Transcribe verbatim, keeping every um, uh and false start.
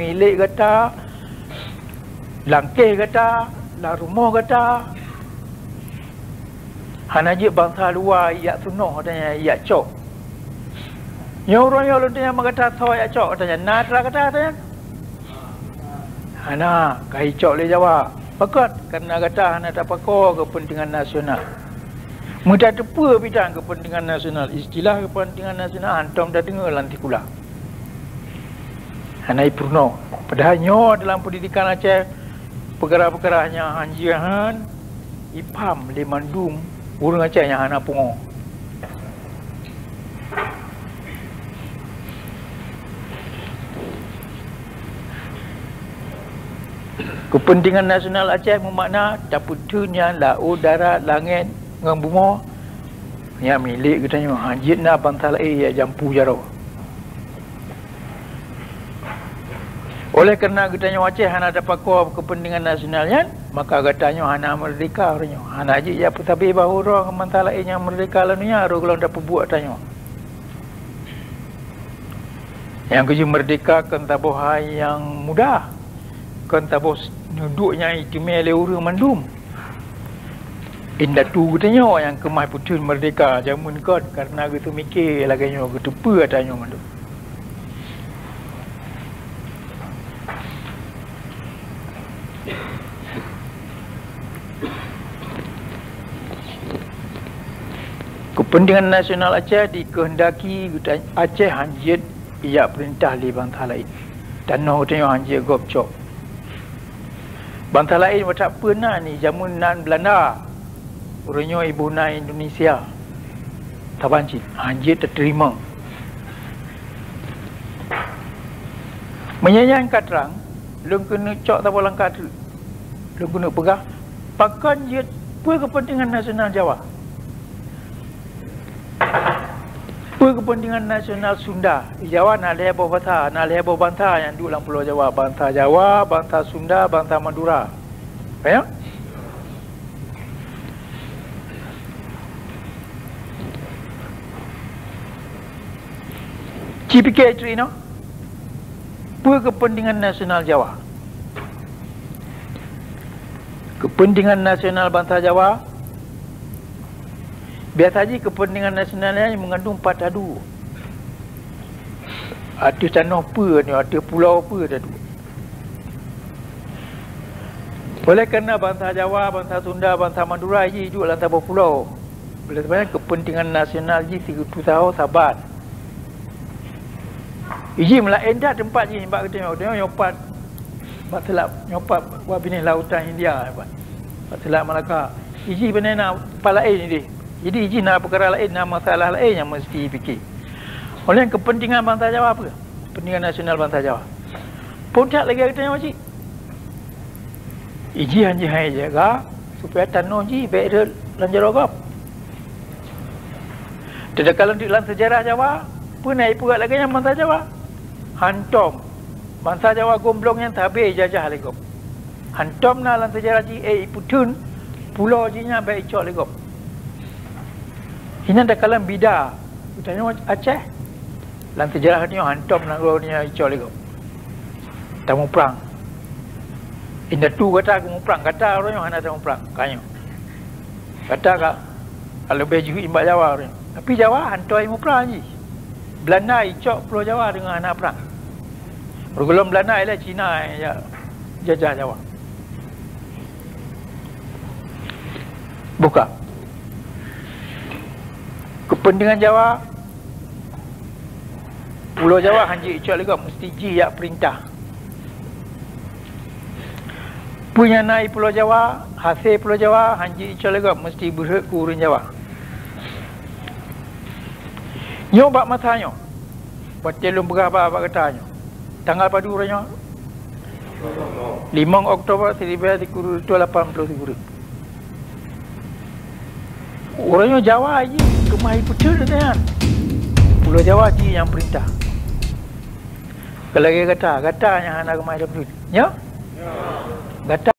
milék gata, lam kéh gata, lam rumoh gata. Hana jeuet bansa luwa ijak seunoh, katanya, ijak cok. Nyoe uroe nyoe lôn tanyong bak gata, soe ijak cok, katanya, na atra gata, katanya? Hana, ka icok lé Jawa. Pakon? Kareuna gata hana tapakoe keupeuntengan nasional. Meutateupeue bidan keupeuntengan nasional, istilah keupeuntengan nasional hantom tadeungoe lam sikula. Hana ipeurunoe. Padahai nyoe dalam peundidikan Aceh, peukara-peukara nyan hanjeuet han ipham lé mandum ureuëng Aceh nyang hana pungo. Keupeuntengan nasional Aceh meumakna tapeutheun nyan laôt, darat, langét ngon bumoe, nyan milék geutanyoe, hanjeuet na bansa laén nyang jampu jaroe. Oleh kareuna geutanyoe Aceh hana tapakoe keupeuntengan nasional nyan, maka geutanyoe hana meurdehka uroe nyoe. Hana jeuet jak peusabe bahô droe ngon bansa laén nyang meurdehka lam donya, roh gohlom tapeubuet tanyoe. Nyang keujeuet meurdehka kon saboh hai nyang mudah, kon saboh neuduek nyang iteumé lé ureuëng mandum. Indatu geutanyoe nyang keumah peutheun meurdehka jameun kon, kareuna geuseumiké lagée nyoe, geuteupeue atra nyoe mandum. Keupeuntengan nasional Aceh dikeuheundaki geuta-, Aceh hanjeuet ijak peurintah lé bansa laén. Tanoh geutanyoe hanjeuet gob cok. Bansa laén watée peue na ni jameun nan Beulanda, uroe nyoe iboh nan Indonesia. Saban cit, hanjeuet tateurimong. Meunyoe nyan ka trang, lôn keuneuk cok saboh langkah treuk. Lôn keuneuk peugah, pakon jeuet peue keupeuntengan nasional Jawa? Peue keupeuntengan nasional Sunda? Di Jawa na lhée boh basa, na lhée boh bansa nyang duek lam Pulo Jawa. Bansa Jawa, bansa Sunda, bansa Madura. Ka nyo? Ci pike treuk inoe. Peue keupeuntengan nasional Jawa? Keupeuntengan nasional bansa Jawa, biasa jih keupeuntengan nasional nyan meungandong pat taduek. Ateueh tanoh peue nyoe, ateueh pulo peue taduek. Oleh kareuna bansa Jawa, bansa Sunda, bansa Madura jih duek lam saboh pulo. Oleh sebab nyan, keupeuntengan nasional jih sigoe teusaho saban. Iji meulaén that teumpat jih nibak geutanyoe, geutanyoe nyoe pat bak selat, nyoe pat bak binéh lautan India, nyoe pat bak selat Malaka. Iji binéh na pat laén ideh. Jadi iji na peukara laén, na masalah laén nyang meusti pike. Oleh keupeuntengan bansa Jawa peue? Keupeuntengan nasional bansa Jawa. Phon that lagée geutanyoe cit. Iji han jihai jaga supaya tanoh jih bék rhot lam jaroe gob. Teuka lôn duek lam seujarah Jawa, peue na ipeugah lagée nyan bansa Jawa? Hantom. Bansa Jawa gohlom nyan sabe ijajah lé gob. Hantom na lam seujarah jih, eh, ipeutheun pulo jih nyan bék icok lé gob. Inan takalon bida geutanyoe Aceh. Lam seujarah nyoe hantom nanggroe nyoe icok lé gob. Tamuprang. Indatu gata geumuprang, gata uroe nyoe hana tamuprang. Ka nyoe. Gata ka, ka leubeh jeuhet nibak Jawa uroe nyoe. Tapi Jawa hantom muprang jih. Beulanda icok Pulo Jawa deungon hana prang. Gohlom Beulanda ilée Cina nyang jajah Jawa. Buka. Keupeuntengan Jawa, Pulo Jawa han jeuet icok lé gob, meusti jih jak peurintah. Peue nyang na i Pulo Jawa, hasé Pulo Jawa han jeuet icok lé gob, meusti beurhot keu ureuëng Jawa. Nyoe bak masa nyoe, watée lôn peugah ba-, bak gata nyoe, tanggal padub uroe nyoe? Limong Oktober seribu sembilan ratus lapan puluh tiga. Uroe nyoe Jawa jih keumah ipeuteun nyan. Pulo Jawa jih nyang peurintah. Keu lagée gata, gata nyang hana keumah ipeuteun. Nyo? Gata